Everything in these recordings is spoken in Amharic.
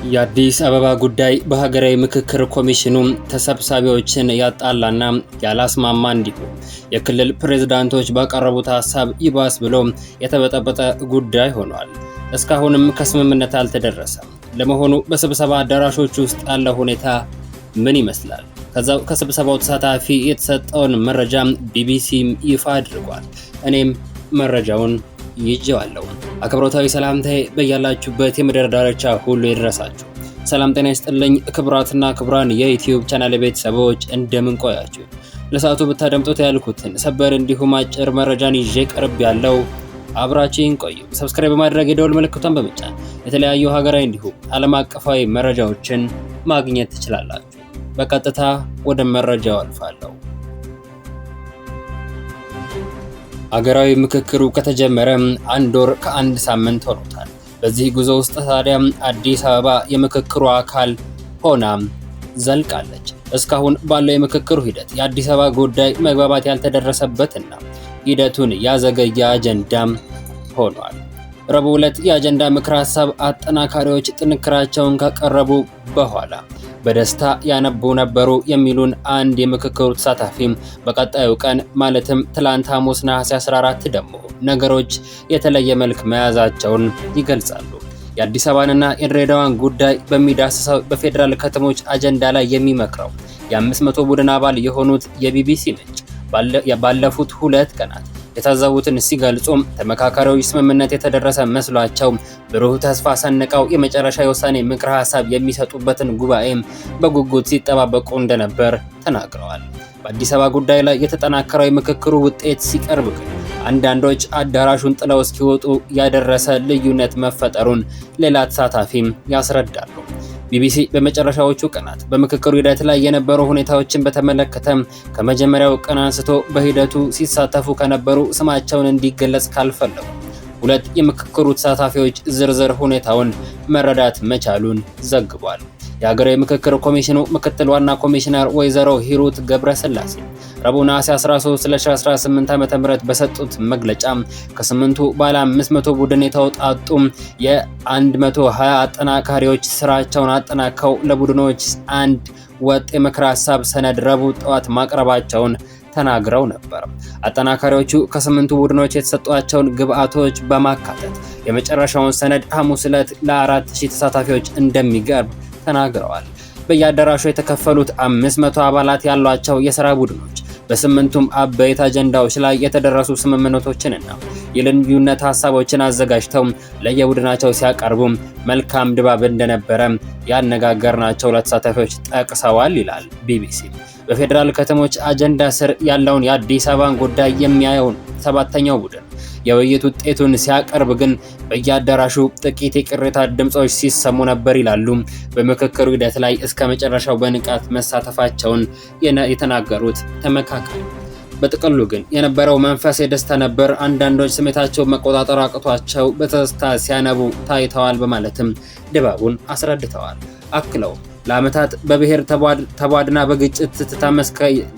የአዲስ አበባ ጉዳይ በሀገራዊ ምክክር ኮሚሽኑ ተሰብሳቢዎችን ያጣላና ያላስማማ እንዲሁም የክልል ፕሬዝዳንቶች ባቀረቡት ሀሳብ ይባስ ብሎ የተበጠበጠ ጉዳይ ሆኗል። እስካሁንም ከስምምነት አልተደረሰም። ለመሆኑ በስብሰባ አዳራሾች ውስጥ ያለው ሁኔታ ምን ይመስላል? ከዛው ከስብሰባው ተሳታፊ የተሰጠውን መረጃ ቢቢሲም ይፋ አድርጓል። እኔም መረጃውን ይዤዋለሁ። አክብሮታዊ ሰላምታዬ በያላችሁበት የምድር ዳርቻ ሁሉ ይድረሳችሁ። ሰላም ጤና ይስጥልኝ ክቡራትና ክቡራን የዩቲዩብ ቻናል ቤተሰቦች፣ እንደምን ቆያችሁ? ለሰዓቱ ብታደምጡት ያልኩትን ሰበር እንዲሁም አጭር መረጃን ይዤ ቀርቤያለሁ፣ አብራችሁን ቆዩ። Subscribe በማድረግ የደወል ምልክቷን በመጫን የተለያዩ ሀገራዊ እንዲሁም ዓለም አቀፋዊ መረጃዎችን ማግኘት ትችላላችሁ። በቀጥታ ወደ መረጃው አልፋለሁ። ሀገራዊ ምክክሩ ከተጀመረ አንድ ወር ከአንድ ሳምንት ሆኖታል። በዚህ ጉዞ ውስጥ ታዲያ አዲስ አበባ የምክክሩ አካል ሆና ዘልቃለች። እስካሁን ባለው የምክክሩ ሂደት የአዲስ አበባ ጉዳይ መግባባት ያልተደረሰበትና ሂደቱን ያዘገየ አጀንዳም ሆኗል። ረቡዕ ዕለት የአጀንዳ ምክረ ሀሳብ አጠናካሪዎች ጥንክራቸውን ካቀረቡ በኋላ በደስታ ያነቡ ነበሩ የሚሉን አንድ የምክክሩ ተሳታፊም፣ በቀጣዩ ቀን ማለትም ትላንት ሐሙስ ነሐሴ 14 ደግሞ ነገሮች የተለየ መልክ መያዛቸውን ይገልጻሉ። የአዲስ አበባንና የድሬዳዋን ጉዳይ በሚዳስሰው በፌዴራል ከተሞች አጀንዳ ላይ የሚመክረው የ500 ቡድን አባል የሆኑት የቢቢሲ ምንጭ ባለፉት 2 ቀናት የታዘቡትን ሲገልጹም፣ ተመካካሪዎች ስምምነት የተደረሰ መስሏቸው ብሩህ ተስፋ ሰንቀው የመጨረሻ የውሳኔ ምክረ ሀሳብ የሚሰጡበትን ጉባኤም በጉጉት ሲጠባበቁ እንደነበር ተናግረዋል። በአዲስ አበባ ጉዳይ ላይ የተጠናከረው የምክክሩ ውጤት ሲቀርብ ግን አንዳንዶች አዳራሹን ጥለው እስኪወጡ ያደረሰ ልዩነት መፈጠሩን ሌላ ተሳታፊም ያስረዳሉ። ቢቢሲ በመጨረሻዎቹ ቀናት በምክክሩ ሂደት ላይ የነበሩ ሁኔታዎችን በተመለከተ ከመጀመሪያው ቀን አንስቶ በሂደቱ ሲሳተፉ ከነበሩ ስማቸውን እንዲገለጽ ካልፈለጉ ሁለት የምክክሩ ተሳታፊዎች ዝርዝር ሁኔታውን መረዳት መቻሉን ዘግቧል። የሀገራዊ ምክክር ኮሚሽኑ ምክትል ዋና ኮሚሽነር ወይዘሮ ሂሩት ገብረስላሴ ረቡዕ ነሐሴ 13 2018 ዓ.ም በሰጡት መግለጫ፣ ከስምንቱ ባለ 500 ቡድን የተውጣጡ የ120 አጠናካሪዎች ስራቸውን አጠናከው ለቡድኖች አንድ ወጥ የምክረ ሀሳብ ሰነድ ረቡዕ ጠዋት ማቅረባቸውን ተናግረው ነበር። አጠናካሪዎቹ ከስምንቱ ቡድኖች የተሰጧቸውን ግብአቶች በማካተት የመጨረሻውን ሰነድ ሐሙስ ዕለት ለ4000 ተሳታፊዎች እንደሚቀርብ ተናግረዋል። በየአዳራሹ የተከፈሉት 500 አባላት ያሏቸው የስራ ቡድኖች በስምንቱም አበይት አጀንዳዎች ላይ የተደረሱ ስምምነቶችንና የልዩነት ሀሳቦችን አዘጋጅተው ለየቡድናቸው ሲያቀርቡ መልካም ድባብ እንደነበረ ያነጋገርናቸው ለተሳታፊዎች ጠቅሰዋል ይላል ቢቢሲ። በፌዴራል ከተሞች አጀንዳ ስር ያለውን የአዲስ አበባን ጉዳይ የሚያየውን ሰባተኛው ቡድን የውይይት ውጤቱን ሲያቀርብ ግን በየአዳራሹ ጥቂት የቅሬታ ድምፆች ሲሰሙ ነበር ይላሉ በምክክሩ ሂደት ላይ እስከ መጨረሻው በንቃት መሳተፋቸውን የተናገሩት ተመካካሪ። በጥቅሉ ግን የነበረው መንፈስ የደስታ ነበር። አንዳንዶች ስሜታቸውን መቆጣጠር አቅቷቸው በደስታ ሲያነቡ ታይተዋል በማለትም ድባቡን አስረድተዋል። አክለው ለዓመታት በብሔር ተቧድና በግጭት ስትታመስ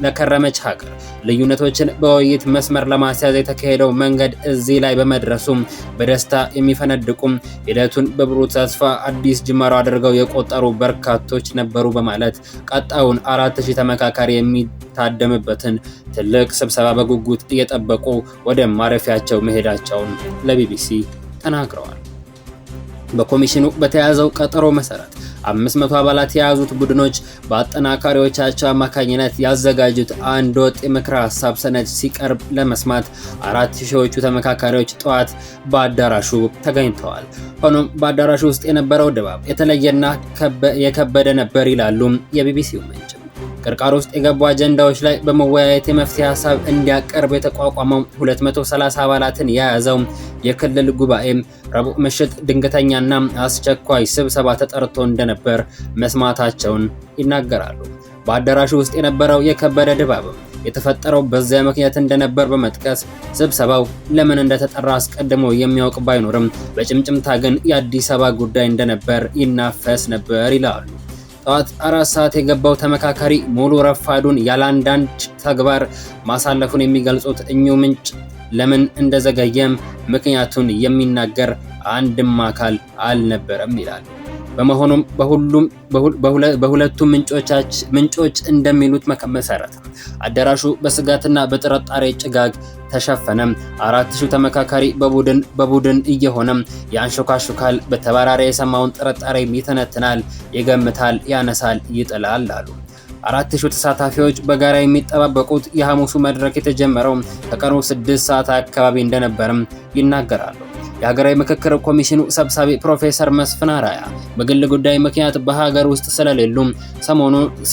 ለከረመች ሀገር ልዩነቶችን በውይይት መስመር ለማስያዝ የተካሄደው መንገድ እዚህ ላይ በመድረሱም በደስታ የሚፈነድቁም፣ ሂደቱን በብሩህ ተስፋ አዲስ ጅማሮ አድርገው የቆጠሩ በርካቶች ነበሩ በማለት ቀጣዩን 4000 ተመካካሪ የሚታደምበትን ትልቅ ስብሰባ በጉጉት እየጠበቁ ወደ ማረፊያቸው መሄዳቸውን ለቢቢሲ ተናግረዋል። በኮሚሽኑ በተያዘው ቀጠሮ መሰረት 500 አባላት የያዙት ቡድኖች በአጠናካሪዎቻቸው አማካኝነት ያዘጋጁት አንድ ወጥ የምክረ ሀሳብ ሰነድ ሲቀርብ ለመስማት 4000ዎቹ ተመካካሪዎች ጠዋት በአዳራሹ ተገኝተዋል። ሆኖም በአዳራሹ ውስጥ የነበረው ድባብ የተለየና የከበደ ነበር ይላሉ የቢቢሲው ምንጭ። ቅርቃር ውስጥ የገቡ አጀንዳዎች ላይ በመወያየት የመፍትሄ ሀሳብ እንዲያቀርብ የተቋቋመው 230 አባላትን የያዘው የክልል ጉባኤም ረቡዕ ምሽት ድንገተኛና አስቸኳይ ስብሰባ ተጠርቶ እንደነበር መስማታቸውን ይናገራሉ። በአዳራሹ ውስጥ የነበረው የከበደ ድባብም የተፈጠረው በዚያ ምክንያት እንደነበር በመጥቀስ፣ ስብሰባው ለምን እንደተጠራ አስቀድሞ የሚያውቅ ባይኖርም በጭምጭምታ ግን የአዲስ አበባ ጉዳይ እንደነበር ይናፈስ ነበር ይላሉ። ጠዋት 4 ሰዓት የገባው ተመካካሪ ሙሉ ረፋዱን ያለአንዳች ተግባር ማሳለፉን የሚገልጹት እኚሁ ምንጭ፣ ለምን እንደዘገየም ምክንያቱን የሚናገር አንድም አካል አልነበረም ይላሉ። በመሆኑም በሁሉም በሁለቱም ምንጮች እንደሚሉት መሰረት አዳራሹ በስጋትና በጥርጣሬ ጭጋግ ተሸፈነ። 4000 ተመካካሪ በቡድን በቡድን እየሆነ ያንሾካሹካል፣ በተባራሪ የሰማውን ጥርጣሬ ይተነትናል፣ ይገምታል፣ ያነሳል፣ ይጥላል አሉ። 4000 ተሳታፊዎች በጋራ የሚጠባበቁት የሐሙሱ መድረክ የተጀመረው ከቀኑ 6 ሰዓት አካባቢ እንደነበርም ይናገራሉ። የሀገራዊ ምክክር ኮሚሽኑ ሰብሳቢ ፕሮፌሰር መስፍን አርአያ በግል ጉዳይ ምክንያት በሀገር ውስጥ ስለሌሉ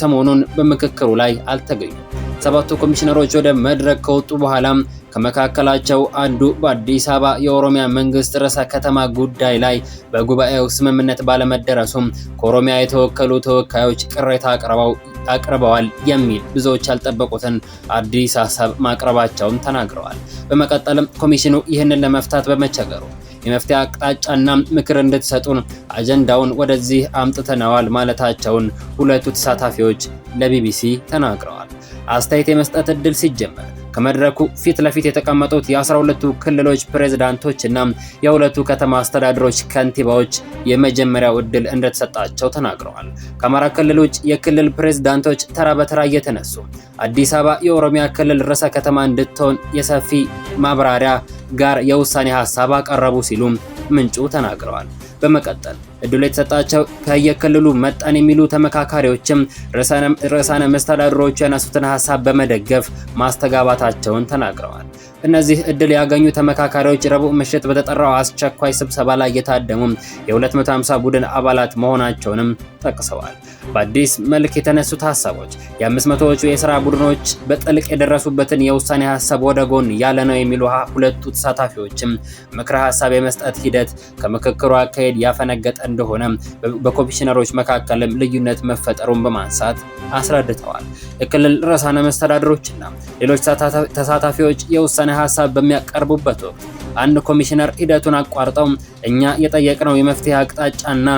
ሰሞኑን በምክክሩ ላይ አልተገኙም። 7ቱ ኮሚሽነሮች ወደ መድረክ ከወጡ በኋላ ከመካከላቸው አንዱ በአዲስ አበባ የኦሮሚያ መንግስት ርዕሰ ከተማ ጉዳይ ላይ በጉባኤው ስምምነት ባለመደረሱም ከኦሮሚያ የተወከሉ ተወካዮች ቅሬታ አቅርበዋል የሚል ብዙዎች ያልጠበቁትን አዲስ ሀሳብ ማቅረባቸውን ተናግረዋል። በመቀጠልም ኮሚሽኑ ይህንን ለመፍታት በመቸገሩ የመፍትሄ አቅጣጫና ምክር እንድትሰጡን አጀንዳውን ወደዚህ አምጥተነዋል ማለታቸውን ሁለቱ ተሳታፊዎች ለቢቢሲ ተናግረዋል። አስተያየት የመስጠት እድል ሲጀመር ከመድረኩ ፊት ለፊት የተቀመጡት የ12ቱ ክልሎች ፕሬዝዳንቶች እና የሁለቱ ከተማ አስተዳደሮች ከንቲባዎች የመጀመሪያው እድል እንደተሰጣቸው ተናግረዋል። ከአማራ ክልል ውጭ የክልል ፕሬዝዳንቶች ተራ በተራ እየተነሱ አዲስ አበባ የኦሮሚያ ክልል ርዕሰ ከተማ እንድትሆን የሰፊ ማብራሪያ ጋር የውሳኔ ሀሳብ አቀረቡ ሲሉ ምንጩ ተናግረዋል። በመቀጠል እድሉ የተሰጣቸው ከየክልሉ መጣን የሚሉ ተመካካሪዎችም ርዕሳነ መስተዳድሮቹ ያነሱትን ሀሳብ በመደገፍ ማስተጋባታቸውን ተናግረዋል። እነዚህ እድል ያገኙ ተመካካሪዎች ረቡዕ ምሽት በተጠራው አስቸኳይ ስብሰባ ላይ የታደሙ የ250 ቡድን አባላት መሆናቸውንም ጠቅሰዋል። በአዲስ መልክ የተነሱት ሀሳቦች የ500ዎቹ የስራ ቡድኖች በጥልቅ የደረሱበትን የውሳኔ ሀሳብ ወደ ጎን ያለ ነው የሚሉ ሁለቱ ተሳታፊዎችም ምክረ ሀሳብ የመስጠት ሂደት ከምክክሩ አካሄድ ያፈነገጠ እንደሆነ በኮሚሽነሮች መካከልም ልዩነት መፈጠሩን በማንሳት አስረድተዋል። የክልል ርዕሳነ መስተዳድሮችና ሌሎች ተሳታፊዎች የውሳኔ ሀሳብ በሚያቀርቡበት ወቅት አንድ ኮሚሽነር ሂደቱን አቋርጠው እኛ የጠየቅነው የመፍትሄ አቅጣጫና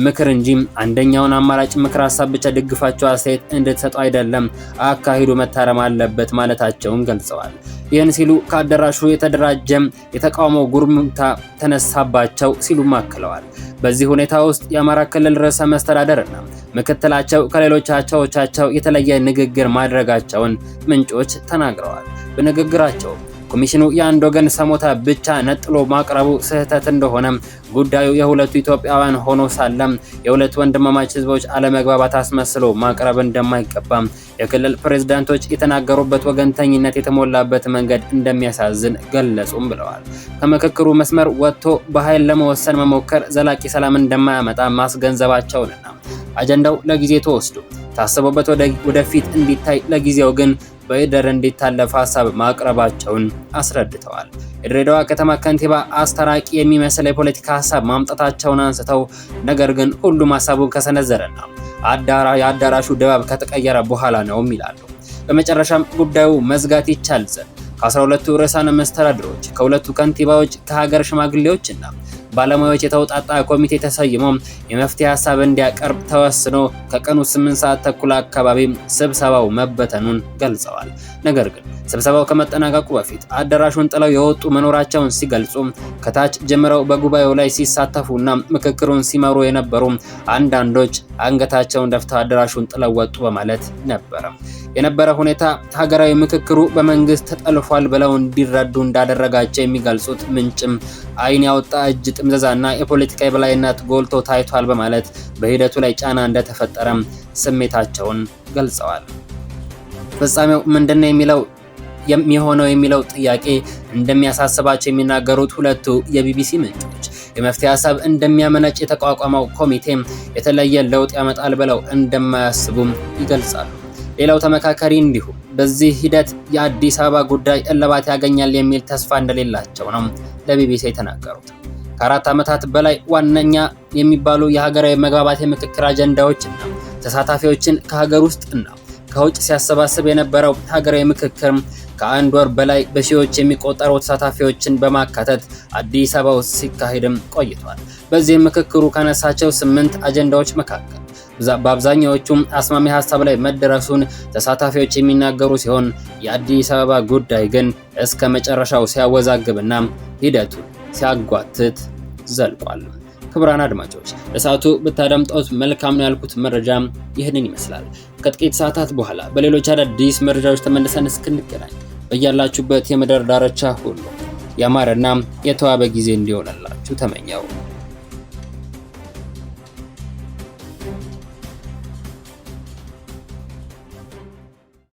ምክር እንጂ አንደኛውን አማራጭ ምክር ሀሳብ ብቻ ደግፋቸው አስተያየት እንድትሰጡ አይደለም፣ አካሂዱ መታረም አለበት ማለታቸውን ገልጸዋል። ይህን ሲሉ ከአዳራሹ የተደራጀ የተቃውሞ ጉርምታ ተነሳባቸው ሲሉም አክለዋል። በዚህ ሁኔታ ውስጥ የአማራ ክልል ርዕሰ መስተዳደርና ምክትላቸው ከሌሎች አቻዎቻቸው የተለየ ንግግር ማድረጋቸውን ምንጮች ተናግረዋል። በንግግራቸው ኮሚሽኑ የአንድ ወገን ሰሞታ ብቻ ነጥሎ ማቅረቡ ስህተት እንደሆነ፣ ጉዳዩ የሁለቱ ኢትዮጵያውያን ሆኖ ሳለም የሁለቱ ወንድማማች ህዝቦች አለመግባባት አስመስሎ ማቅረብ እንደማይገባም የክልል ፕሬዝዳንቶች የተናገሩበት ወገንተኝነት የተሞላበት መንገድ እንደሚያሳዝን ገለጹም ብለዋል። ከምክክሩ መስመር ወጥቶ በኃይል ለመወሰን መሞከር ዘላቂ ሰላም እንደማያመጣ ማስገንዘባቸውንና አጀንዳው ለጊዜ ተወስዶ ታስቦበት ወደፊት እንዲታይ ለጊዜው ግን በይደር እንዲታለፍ ሀሳብ ማቅረባቸውን አስረድተዋል። የድሬዳዋ ከተማ ከንቲባ አስታራቂ የሚመስል የፖለቲካ ሀሳብ ማምጣታቸውን አንስተው ነገር ግን ሁሉም ሀሳቡን ከሰነዘረና የአዳራሹ ድባብ ከተቀየረ በኋላ ነው ይላሉ። በመጨረሻም ጉዳዩ መዝጋት ይቻል ዘንድ ከ12ቱ ርዕሳነ መስተዳድሮች፣ ከሁለቱ ከንቲባዎች፣ ከሀገር ሽማግሌዎችና ባለሙያዎች የተውጣጣ ኮሚቴ ተሰይሞ የመፍትሄ ሀሳብ እንዲያቀርብ ተወስኖ ከቀኑ 8 ሰዓት ተኩል አካባቢ ስብሰባው መበተኑን ገልጸዋል። ነገር ግን ስብሰባው ከመጠናቀቁ በፊት አዳራሹን ጥለው የወጡ መኖራቸውን ሲገልጹ ከታች ጀምረው በጉባኤው ላይ ሲሳተፉና ምክክሩን ሲመሩ የነበሩ አንዳንዶች አንገታቸውን ደፍተው አዳራሹን ጥለው ወጡ በማለት ነበረ። የነበረ ሁኔታ ሀገራዊ ምክክሩ በመንግስት ተጠልፏል ብለው እንዲረዱ እንዳደረጋቸው የሚገልጹት ምንጭም አይን ያወጣ እጅ ጥምዘዛና የፖለቲካ የበላይነት ጎልቶ ታይቷል በማለት በሂደቱ ላይ ጫና እንደተፈጠረም ስሜታቸውን ገልጸዋል። ፍጻሜው ምንድነው የሚለው የሚሆነው የሚለው ጥያቄ እንደሚያሳስባቸው የሚናገሩት ሁለቱ የቢቢሲ ምንጮች የመፍትሄ ሀሳብ እንደሚያመነጭ የተቋቋመው ኮሚቴ የተለየ ለውጥ ያመጣል ብለው እንደማያስቡም ይገልጻሉ። ሌላው ተመካካሪ እንዲሁ በዚህ ሂደት የአዲስ አበባ ጉዳይ እልባት ያገኛል የሚል ተስፋ እንደሌላቸው ነው ለቢቢሲ የተናገሩት። ከ4 ዓመታት በላይ ዋነኛ የሚባሉ የሀገራዊ መግባባት የምክክር አጀንዳዎችና ተሳታፊዎችን ከሀገር ውስጥና ከውጭ ሲያሰባስብ የነበረው ሀገራዊ ምክክር ከአንድ ወር በላይ በሺዎች የሚቆጠሩ ተሳታፊዎችን በማካተት አዲስ አበባ ውስጥ ሲካሄድም ቆይቷል። በዚህም ምክክሩ ካነሳቸው 8 አጀንዳዎች መካከል በአብዛኛዎቹም አስማሚ ሀሳብ ላይ መደረሱን ተሳታፊዎች የሚናገሩ ሲሆን የአዲስ አበባ ጉዳይ ግን እስከ መጨረሻው ሲያወዛግብና ሂደቱ ሲያጓትት ዘልቋል። ክቡራን አድማጮች፣ ለሰዓቱ ብታዳምጡት መልካም ነው ያልኩት መረጃ ይህንን ይመስላል። ከጥቂት ሰዓታት በኋላ በሌሎች አዳዲስ መረጃዎች ተመልሰን እስክንገናኝ በያላችሁበት የምድር ዳርቻ ሁሉ ያማረና የተዋበ ጊዜ እንዲሆንላችሁ ተመኘው።